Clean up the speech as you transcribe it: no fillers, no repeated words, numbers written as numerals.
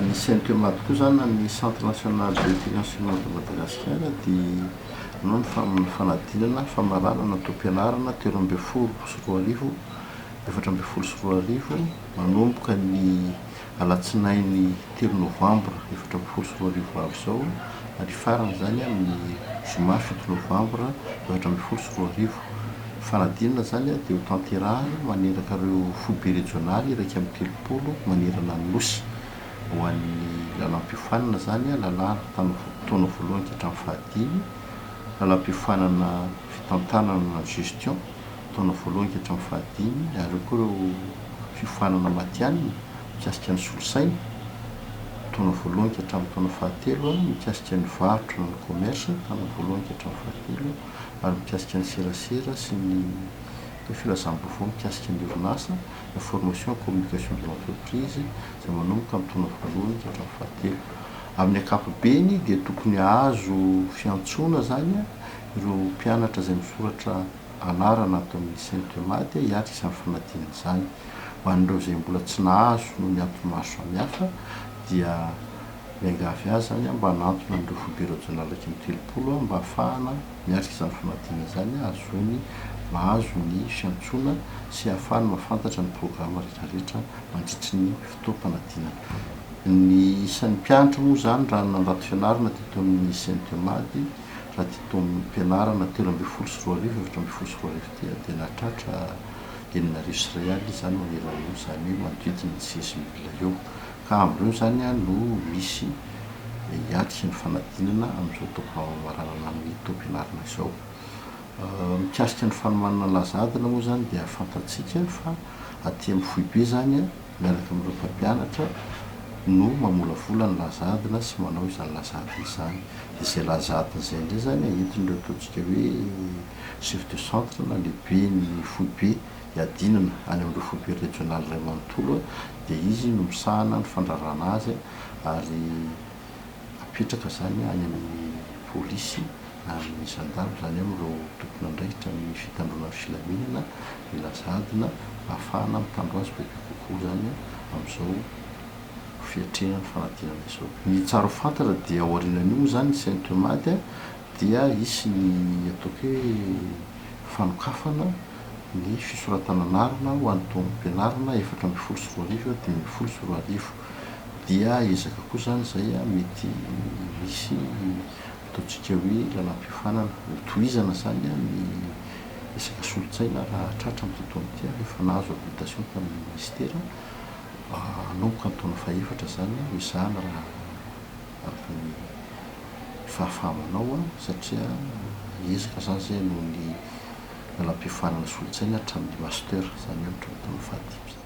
Ny CNTEMAD koa izany na ny Centre National de Téléenseignement de Madagascar dia manao ny fanadinana famaranana taom-pianarana 2013 2014 manomboka ny alatsinainy 3 novambra 2014 ho avy izao ary hifarana izany amin'ny zoma 7 novambra 2014. Fanadinana izany dia ho tanterahana maneraka ireo foibe rejionaly 31 manerana ny Nosy. Ho an'ny lalam-piofanana izany, lalàna taona voalohany ka hatramin'ny fahadimy, lalam-piofanana fitantanana na gestion, taona voalohany ka hatramin'ny fahadimy, ary eo koa ireo fiofanana matihanina mikasika ny solosaina, taona voalohany ka hatramin'ny taona fahatelo, mikasika ny varotra na ny commerce, taona voalohany ka hatramin'ny fahatelo, ary mikasika ny serasera sy ny filazam-baovao mikasika ny orinasa, information et communication de l'entreprise, izay manomboka amin'ny taona voalohany ka hatramin'ny fahatelo. Amin'ny ankapobeny dia tokony hahazo fiantsoana izany ireo mpianatra izay misoratra anarana ato amin'ny Cntemad hiatrika izany fanadinana izany. Ho an'ireo izay mbola tsy nahazo noho ny antony maro samihafa dia miangavy azy izany mba hanantona an'ireo foibe rejionaly 31 mba hahafahana miatrika izany fanadinana izany hahazoany mahazo ny fiantsoana sy hahafahany mahafantatra ny programa rehetrarehetra mandritry ny fotoam-panadinana. Ny isan'ny mpianatra moa izany raha nandrato fianarana teto amin'ny Cntemad raha ity taom-pianarana 2013 2014 ity dia nahatratra 1006 izany manerana ny Nosy, izany hoe manodidina ny 16 000 eo. Ka amin'ireo izany no misy hiatrika ny fanadinana amin'izao taom-pamaranana ny taom-pianarana izao. Mikasika ny fanomanana laza adina moa izany dia fantatsika fa aty amin'ny foibe izany miaraka amin'ireo mpampianatra no mamolavola ny laza adina sy manao izany laza adina izany. Dia izay laza adina izay indray izany entin'ireo ataontsika hoe chef de centre na lehiben'ny foibe hiadinana any amin'ireo foibe rejionaly iray manontolo dia izy no misahana ny fandrarana azy ary apetraka izany any amin'ny polisy na amin'ny zandary izany hoe amin'ireo tompon'andraikitra amin'ny fitandroana ny filaminana ny laza adina ahafahana mitandro azy bebe kokoa izany amin'izao fiatrehana ny fanadinana izao. Ny tsara ho fantatra dia ao aorianan'io moa izany ny Cntemad dia hisy ny ataoko hoe fanokafana ny fisoratana anarana ho an'ny taom-pianarana 2014 2015 dia ezaka koa izany izay mety misy ataontsika hoe lalam-piofanana hotohizana izany ny resaka solontsaina raha tratra amin'ity taona ity ary efa nahazo habilitation tamin'ny minisitera hanomboka ny taona fahefatra izany hoezahana raha araka ny fahafaha-manao satria ezaka izany izay noho ny lalam-piofanana solontsaina hatramin'ny master, izany hoe hatramin'ny taona fahadimy izany.